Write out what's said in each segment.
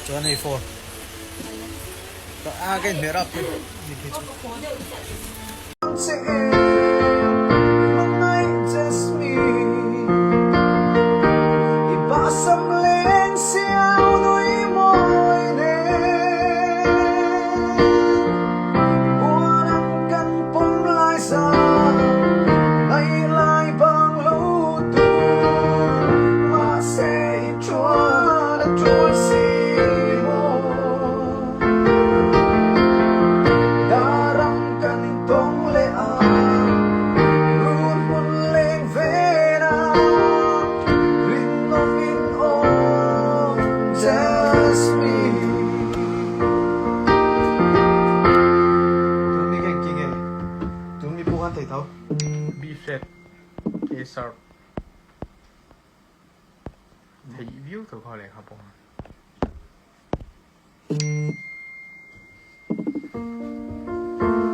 Chuan hei for a ka inhmeh rap thei ni khi chu. B flat A sharp Theih viau tho kha lehkha pawh.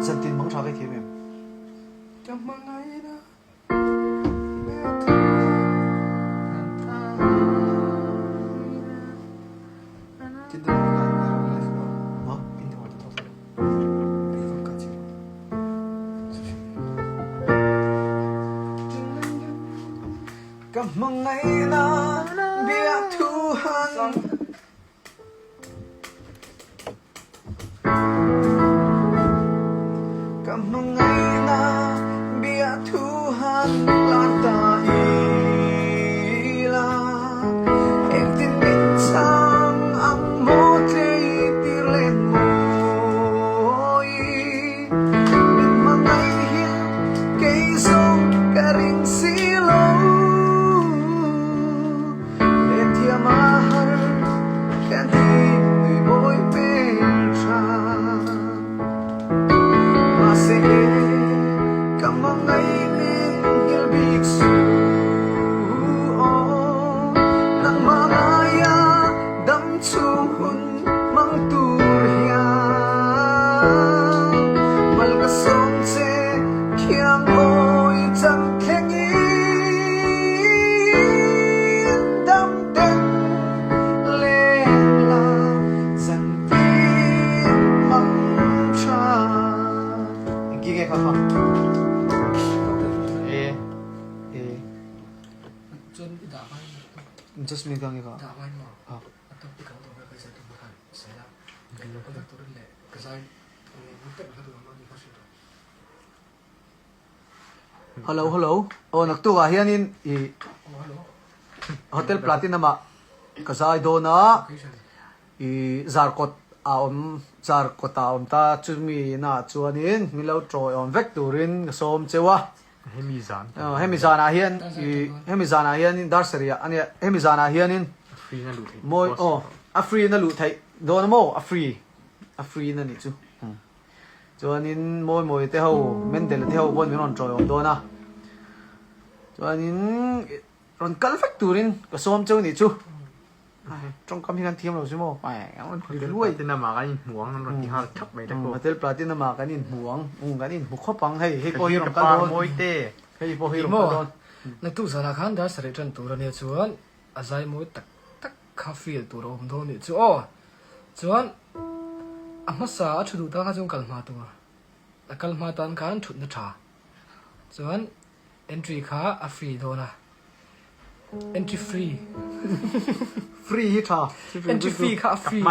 Zantin mang tha ka thiam em? Ka hmangaihna Ka hmangaihna biahthu han Ka hmangaihna biahthu han lan ta ila Engtin min chhang ang maw tlei tir len mawi Min hmangaih hian kei zawng ka ring si lo Lehtiam a har ka ni nui mawi hmel tha. Mahse ka hmangaih min nghilh bik suh aw. Nangmah ngaia dam chhung hun hmang tur hian mal ka sawm che thiang awi chang thlengin dam ten leng la zan tin mang tha. Engki nge kha kha? E. E. Chuan i dah vai Just minute ka nge kha. Dah vai maw? Ha. A tawp i kal tawh ka zai tum khan sawi la. Ka dah turin leh ka zai tek hla tur ang ni kha hriat rawh. Hello hello aw naktuk ah hianin i Hotel Platinum ah ka zai dawn a i zarkawt a awm zarkawt ah a awm ta chumi inah chuanin min lo tawiawm vek turin ka sawm cheu a. Hemi zan hemi zanah hian i hemi zanah hianin dar sarih ah ania hemi zanah hianin free na luh theih mawi aw a free na luh theih dawn a maw a free a free na nih chu. Chuanin Mawimawi te ho, Mendel te ho pawn min rawn tawiawm dawn a. Chuanin rawn kal vek turin ka sawm cheu nih chu. Tawngkam hi kan thiam lo si maw? Hotel Platinum ah kan inhmu ang an rawn ti nghal thap mai te pawh. Hotel Platinum ah kan inhmu ang, kan inhmu khawp ang hei, hei pawh hi rawn kal dawn. Mawite. Hei pawh hi rawn kal dawn. Naktuk zanah khan dar sarih tan tur ania chuan a zai mawi tak tak kha feel tur a awm dawn nih chu aw. Chuan a hmasa a thu duh tan kha chuan kal hma tur a kal hma tan khan thutna tha chuan entry kha a free dawn a entry free free hi tha entry fee kha a free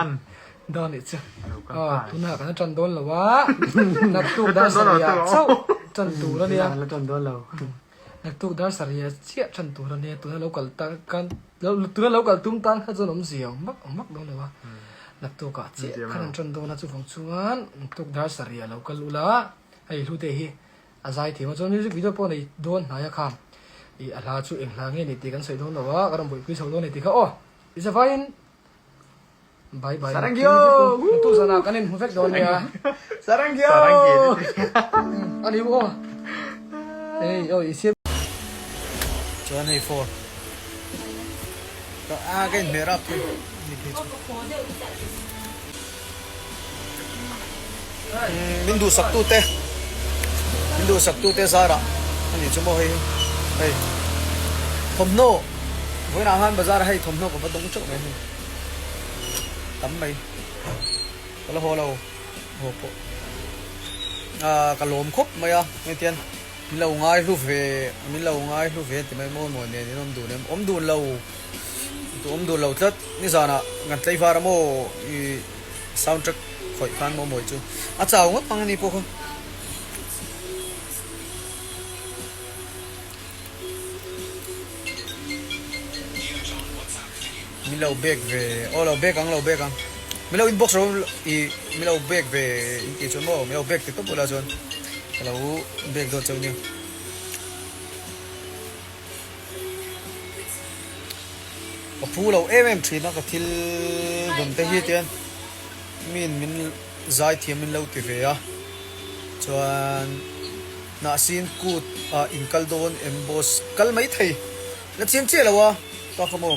dawn nih chu aw tunah kan tan dawn lo a naktuk dar sarih ah chauh tan tur ania la tan dawn lo naktuk dar sarih ah chiah tan tur ania tuna lo kal tan khan Tuna lo kal tum tan kha chuan awmzia awm vak awm vak dawn lo a, naktuk ah chiah khan an tan dawn a, chuvang chuan naktuk dar sarih ah lo kal ula, hei Hlute hi a zai thiam a, chuan music video pawh nei dawn hnai a kham, ih a hla chu eng hla nge ni tih kan sawi dawn lo a, ka rawn buaipui chho dawn a ni tih kha aw, i zavaiin bye bye Sarangyo! Naktuk zanah kan inhmu vek dawn nia. Sarangyo! A ni aw, hei aw i siam. Chuan hei for. A ka inhmeh rap thei ni khi chu. Min duhsak tu te min duhsak tu te zarah a nih chu maw hei hei thawmhnaw vawiinah khan bazar ah hei thawmhnaw ka va dawng teuh mai hei. Tam mai. Ka la haw lo. Haw pawh. Ah, ka lawm khawp mai a. Hei tian min lo ngai hlu ve, min lo ngai hlu ve ti mai mawi mawi nen in awm dun em? Awm dun lo. Tu awm dun lo tlat. Nizanah kan tlaivar a maw i sound track khawih khan maw mawi chu. A chau ngawt ang ani pawh kha. Min lo bek ve aw lo bek ang lo bek ang min lo inbox ro i min lo bek ve in tih chuan maw min lo bek ti tawp ula chuan ka lo bek dawn chauh nia. Ka phu lo em em thin a ka thil dawn te hi tian min min zai thiam min lo ti ve a chuan Hnahsin kut ah in kal dawn em boss? Kal mai thei. La chiang chiah lo a, ka kha maw?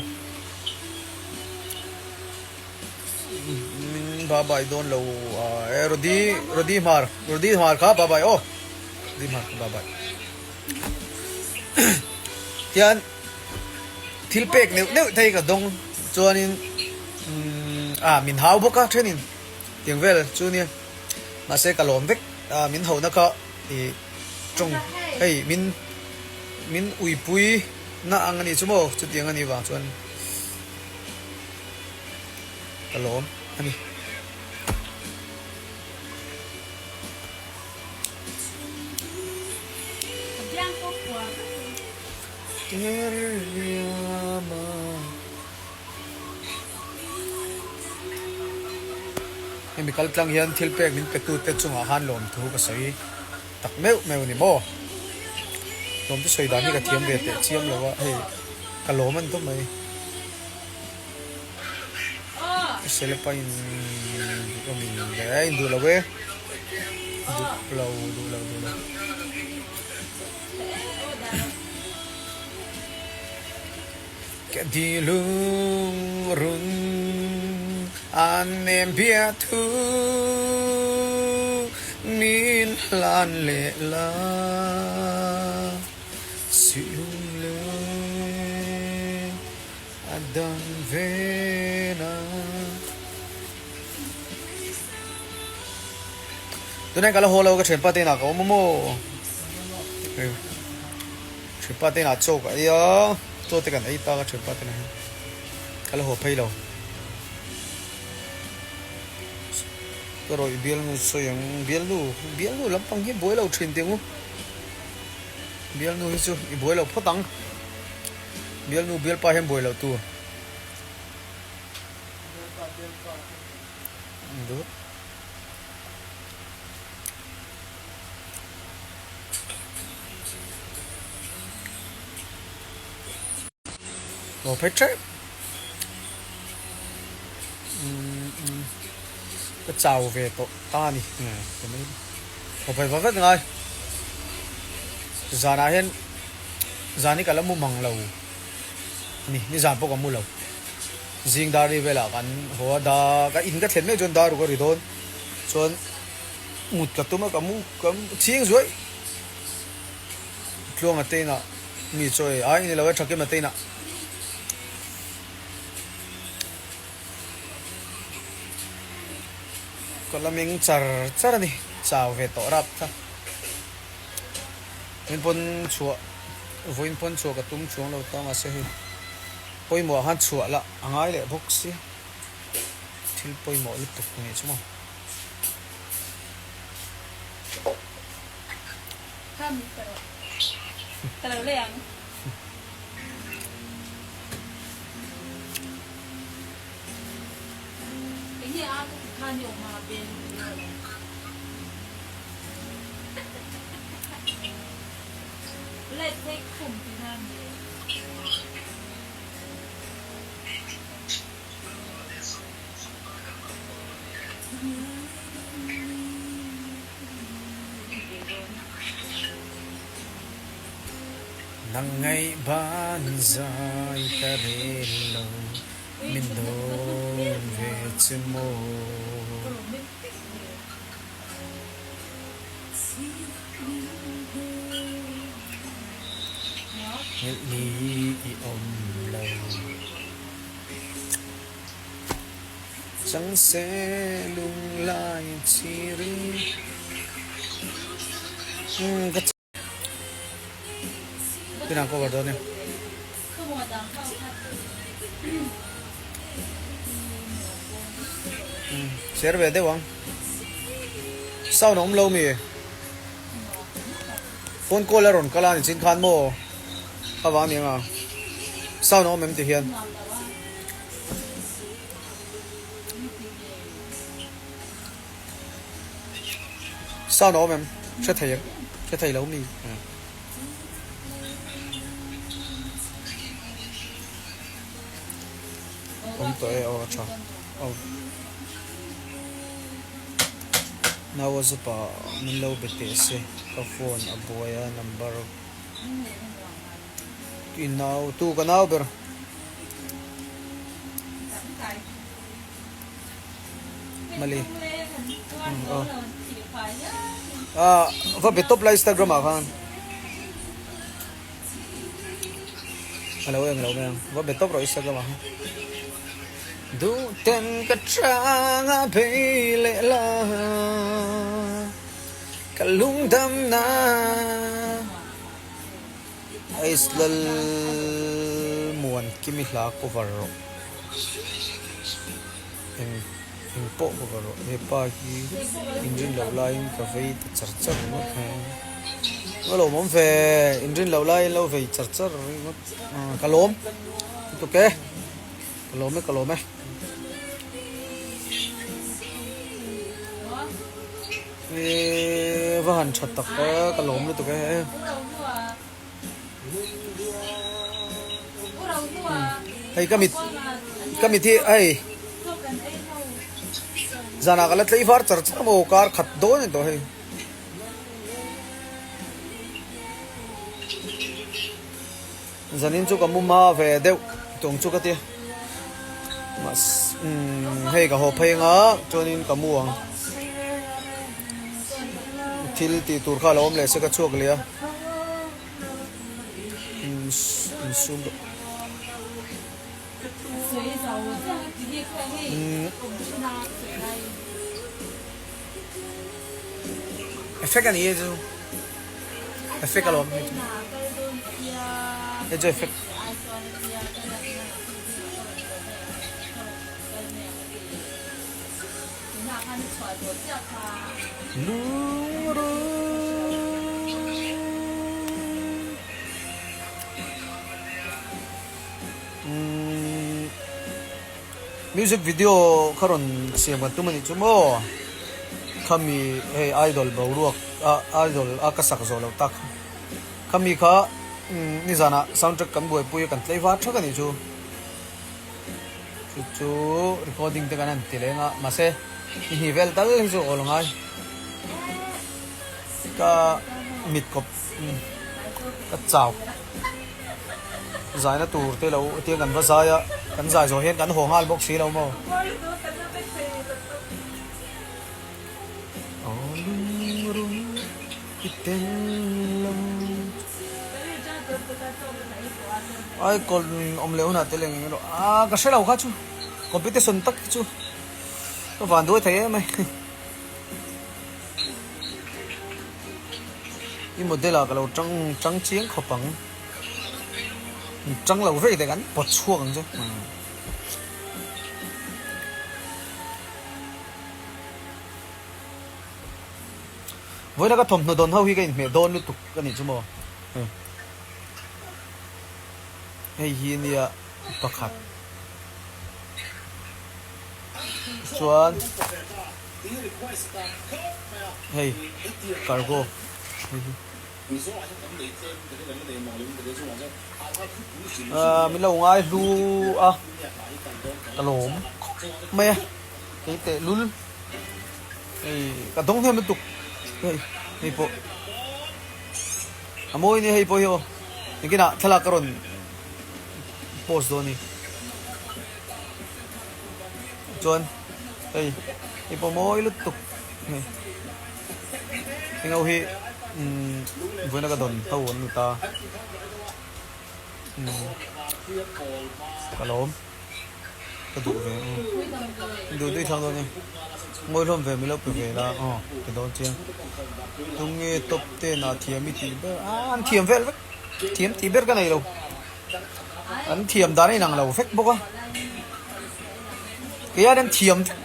Min ba bai dawn lo a e Rodi Rodi Hmar Rodi Hmar kha ba bai aw Rodi Hmar kha ba bai Tian thil pek neuh neuh thei ka dawng chuanin ah min hau bawk a thenin tiang vel chu nia. Mahse ka lawm vek a, min hohna kha i tawng hei min min uipui na ang a nih chu maw chutiang a nih vang chuan ka lawm a ni. Hemi kal tlang hian thil pek min pe tute chungah khan lawmthu ka sawi tak meuh meuh a ni maw? Lawmthu sawi dan hi ka thiam ve teh chiam lo a, hei ka lawm a ni tawp mai. Selepa in awm in le in duh lo e, duh lo duh lo duh lo. Ka di lungrun an nem bia thu min hlan leh la Siung le a dang ve na. Tunah ka la haw lo ka thianpa te inah ka awm a maw? Thianpa te inah chaw ka ei a, chaw te kan ei tak a thianpa te inah hian ka la haw phei lo. Ka rawih bialnu sawi ang, bialnu, bialnu lampang hi buai lo thin teh ang u. Bialnu hi chu i buai lo phawt ang, bialnu bialpa hian buai loh tur. Aw phei tep ka chau ve tawh ta a ni aw phei va vek ngai zanah hian zan hi ka la mu mang lo a ni nizan pawh ka mu lo zing dar ri velah kan haw a da ka in ka thlen mek chuan dar ruk a ri dawn chuan. Mut ka tum a, ka mu ka chhing zuai. Tluanga te inah mi chaw ei ai ni lo e, Thakima te inah. Ka la meng char char a ni, chau ve tawh rap kha. Vawiin pawn chhuah, vawiin pawn chhuah ka tum chuang lo ta mahse hei pawimawh ah khan chhuah lah a ngai leh bawk sia, thil pawimawh lutuk nih chu maw. Nang ngaih ban zai ka rel lo min dawn ve che maw. Nghilh ni i awm lo. Chang se lunglai chiri. Umm ka Tinah cover dawn e. Umm share ve deuh ang. Sound a awm lo mi? Phone call a rawn kal a ni chin khan maw? Kha vang aniang a. Sound a awm em ti hian. Sound a awm em? Hre thei em? Hre thei lo mi? Awm tawh e aw a tha. Aw. Nau a zupa min lo be teh se ka phone a buai a number i nau tu ka nau ber. Mali aw ah va be tawp la Instagram ah khan a lo eng lo mai ang va be tawp rawh Instagram ah khan. Duhten ka chang a bei leh la ka lungdam na Ice lal muan kimi hla cover rawh eng eng pawh cover rawh hepa hi inrin loh laiin ka vei ta char char ringawt he a lawmawm ve inrin loh laiin lo vei char char ringawt ka lawm lutuk e. Ka lawm e, ka lawm e. E va han tha tak e, ka lawm lutuk e. Hei ka mit ka mit hi hei zanah ka la tlei var char char maw kar khat dawn a ni tawh hei. Zanin chu ka mu hma ve deuh tung chu ka ti mahse umm hei ka haw phei anga chuanin ka mu ang thil tih tur kha a lo awm leh se ka chhuak leh a in insum rawh umm effect a ni e chu. Effect alawm hei chu. Hei chu effect. Music video kha rawn siam kan tum a nih chu maw? Khami hei idol boruak a idol a ka sak zawh loh tak kha. Khami kha nizanah sound track kan buaipui a kan tlei var thak a nih chu. Chu chu recording te kan han ti leng a mahse ni hnih vel tal hi chu awl ngai. Ka mit kawp ka chau. Zaina tur te lo tiang kan va zai a, kan zai zawh hian kan haw nghal bawk si lo maw? Aw lungrum i tel lo. Ai kawn awm leh hunah tel eng eng erawh a ka hre lo kha chu competition tak hi chu ka van duai thei em ai. I model ah ka lo tang tang chiang khawp ang. Tang lo vek te kan pawt chhuak ang che. Vawiina ka thawmhnaw dawn ho hi ka inhmeh dawn lutuk a nih chu maw. Hei hi nia pakhat. Chuan hei cargo hei hi. Ahh min lo ngai hlu a ka lawm khawp mai a kei teh lul hei ka dawng hnem lutuk hei hei pawh a mawi nia hei pawh hi aw engtin ah thlalak ka rawn post dawn a ni chuan hei hei pawh mawi lutuk hei. Engho hi umm vawiina ka dawn ho an ni ta umm ka lawm ka duh ve umm. Duh duh i thlang dawn e. Ngawi hlawm ve milo pe ve la aw ti dawn chiang. Tunge top ten ah thiam i tih ber a an thiam vel vek thiam tih ber ka nei lo. An thiam dan a inang lo vek bawk a. Kei hian an thiam vek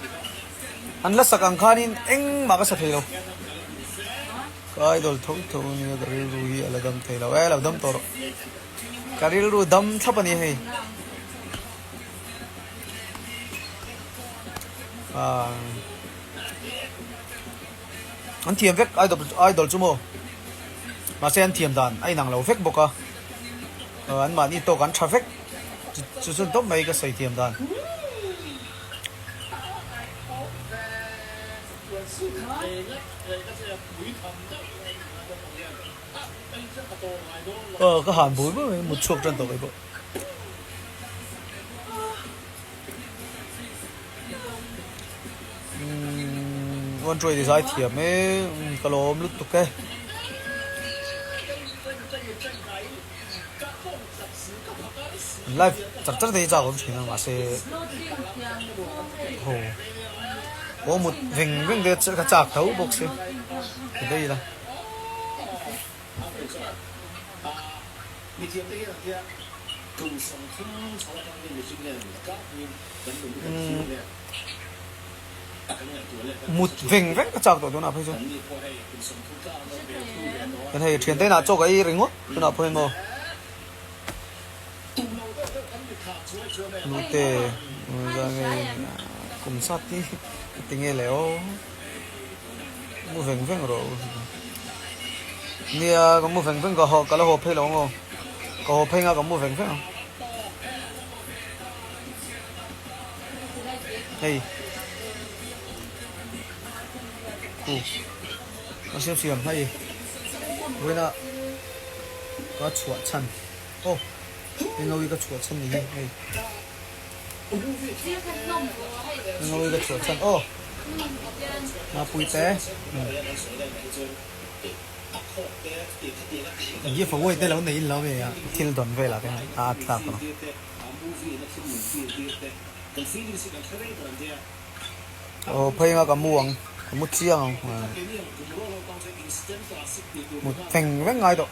an la sak ang khanin engmah ka sa thei lo. Ka idol tho tho nia ka rilru hi a la dam thei lo e lo dam tawh rawh. Ka rilru dam thlap a ni hei. An thiam vek idol idol chu maw mahse an thiam dan a inang lo vek bawk a an mahni tawk an tha vek chu chuan tawp mai ka sawi thiam dan. Aw ka han bul bul mai mut chhuak tan tawh mai pawh. Umm one tray zai thiam e ka lawm lutuk e. Live char char te hi chak awm thin a mahse ho aw mut veng veng te ka chak tho bawk si ti daih ila. Mut veng veng ka chak tawh tunah phei chuan kan hei thiante inah chaw ka ei ringawt tunah pawh hian maw nute kum sat hi ka ti nge le aw mu veng veng rawh u nia ka mu veng veng ka haw ka la haw phei lo ang aw ka haw phei nga ka mu veng veng ang. Hei khu ka siam siam hei vawiina ka chhuah chhan aw engawi ka chhuah chhan ni hi hei engawi ka chhuah chhan aw mapui te gift away te lo nei in lo ve a thil dawn velah te a at tlak lo. Aw phei anga ka mu ang ka mu chiang ang mut veng veng ngai tawh.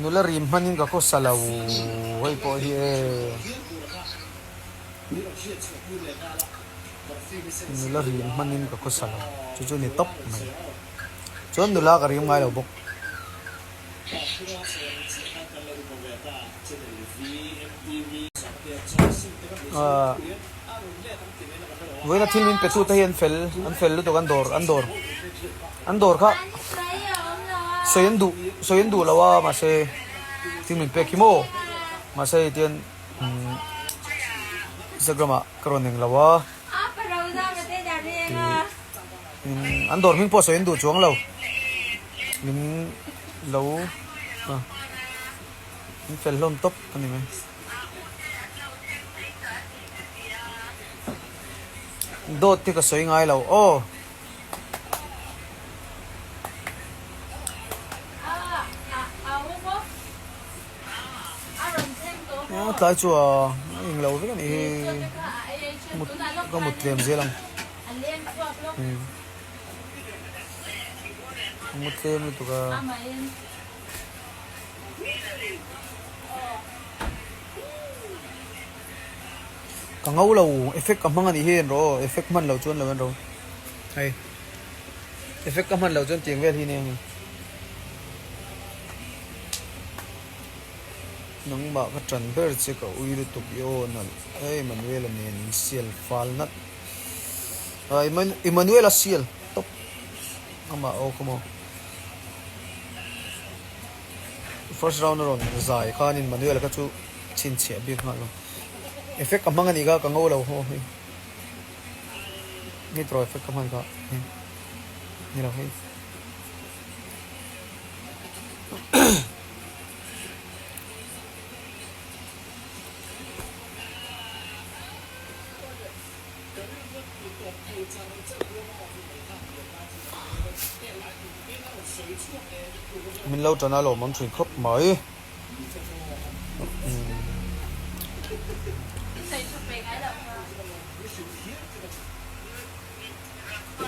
Nula rim hmanin ka khawsa lo hei pawh hi e. Nula rim hmanin ka khawsa lo chu chu ni tawp mai. Chuan nula ka rim ngai lo bawk. Ahh vawiina thil min pe tu te hi an fel an fel lutuk an dawr an dawr an dawr kha sawi an duh sawi an duh lo a mahse thil min pek hi maw mahse hei tian umm Instagram ah ka rawn eng lo a tih an dawr hming pawh sawi an duh chuang lo min lo ah min fel hlawm tawp a ni mai. Dawt hi ka sawi ngai lo aw. Tlai chu a eng lo vek a nih hi mut ka mut tlem zel ang mut tlem lutuk a. Ka ngo lo effect ka hmang a nih hi en rawh aw effect hman lo chuan lo en rawh hei effect ka hman lo chuan tiang vel hi nia hei nangmah ka tan ber che ka ui lutuk i aw nalh hei Emmanuel-a nen in sial fal nat ah Emmanuel-a sial tawp amah aw kha maw. First round a rawn zai khanin Manuel kha chu chhinchhiah bik nghal lo. Effect ka hmang a nih kha ka ngo lo haw hei. Nitro effect ka hman kha hei. Ni lo hei. Min lo. Min lo ṭan a lawmawm ṭhin khawp mai.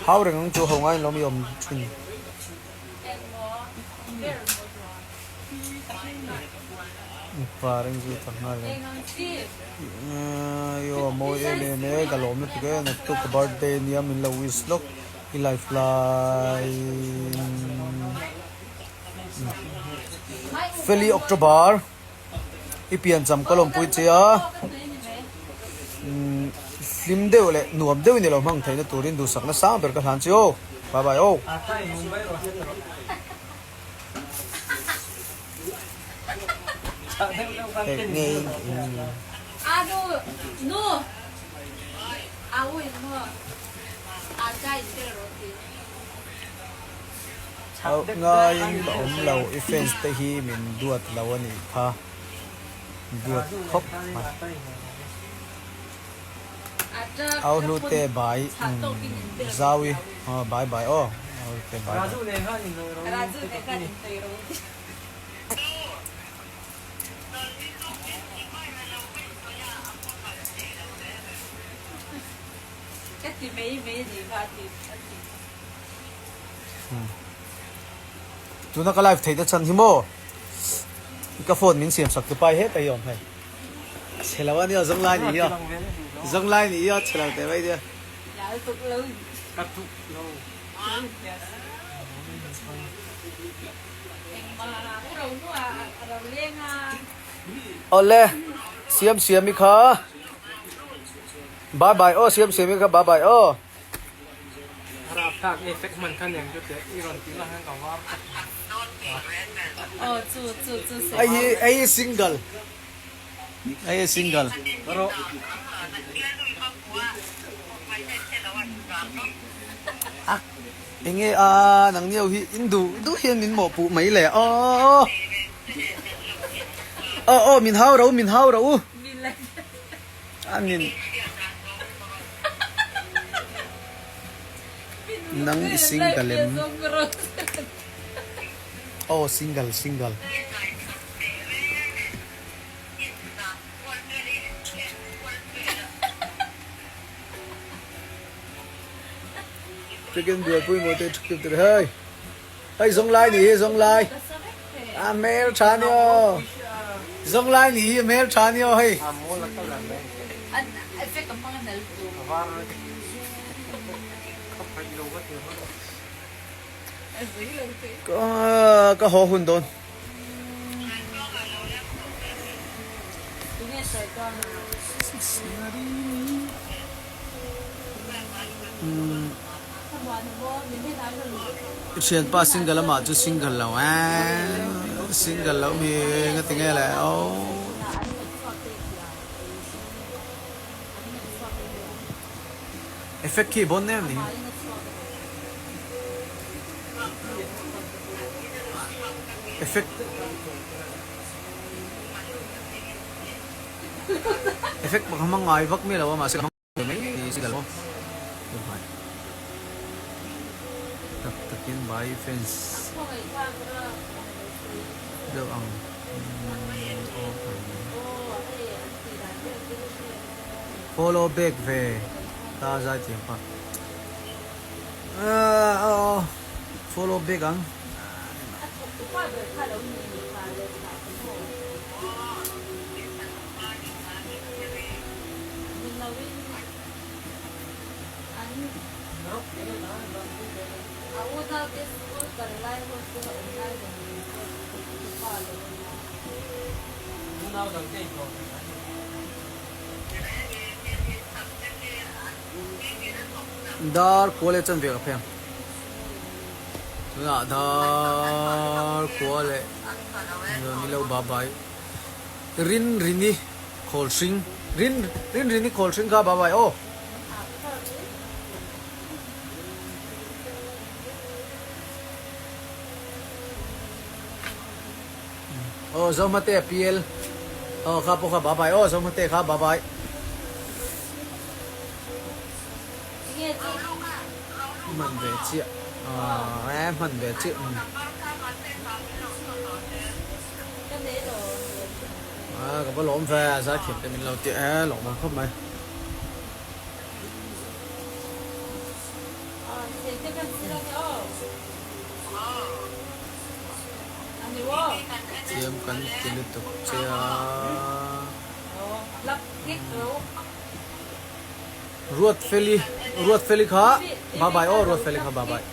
Hau reng ang chu ho ngaiin lo mi awm ṭhin. Mipa reng chu ta nghal e. Aw a mawi em em e ka lawm lutuk e naktuk ka birthday ania min lo wish lawk i life laiin Feli October i piancham ka lawmpui che a hlim deuh leh nuam deuhin i lo hmang theihna turin duhsakna sang ber ka hlan che aw bye bye aw. Ngaiin ka awm lo, i fans te hi min duat lo a nih kha, duat khawp mai. Au hlute bai Zaui bai bai aw Au hlute bai bai. Tuna ka live theih te chhan hi maw ka phone min siam sak tu pai heta hi awm hei. Chhe lo a nia zawng lai ni hi aw. Zawng lai ni hi aw chhe lo teh mai nia. Awle siam siam i kha bye bye aw siam siam i kha bye bye aw. Rapthlak effect hman kha nen chu teh i rawn tih lah hian ka var khawp mai. Hei hi hei hi single hei hi single. A enge a nang niau hi in duh duh hian min mawhpuh mai le aw aw aw min hau ro min hau ro u a nin. Nang i single em? Aw single single. Chicken buaipui maw te thuk tur hei. Hei zawng lai ni hi zawng lai. A hmel tha ni aw. Zawng lai ni hi a hmel tha ni aw hei. Ka haw hun dawn. I thianpa single amah chu single lo eeh single loh mi nga ti nge le aw. Effect khi bon em ni. Effect Effect bak hmang ngai vak mi lo a mahse ka hmang mai ni si ka lo Tak takin by fans deuh ang Follow back ve ta zai thiam pa Follow back ang. Dar kua leh chanve ka phei ang. Tunah dar kua leh ni lo ba bai. Rin rini khawl hring rin rin rini khawl hring kha ba bai aw. Aw Zohmate PL aw kha pawh kha bye bye aw Zohmate kha bye bye. Hman ve chiah aw eh hman ve chiah. Ka va lawm ve, zaithiam te min lo ti e, lawm ang khawp mai. Thiam kan ti lutuk che a. Ruatfeli Ruatfeli kha bye bye aw Ruatfeli kha bye bye.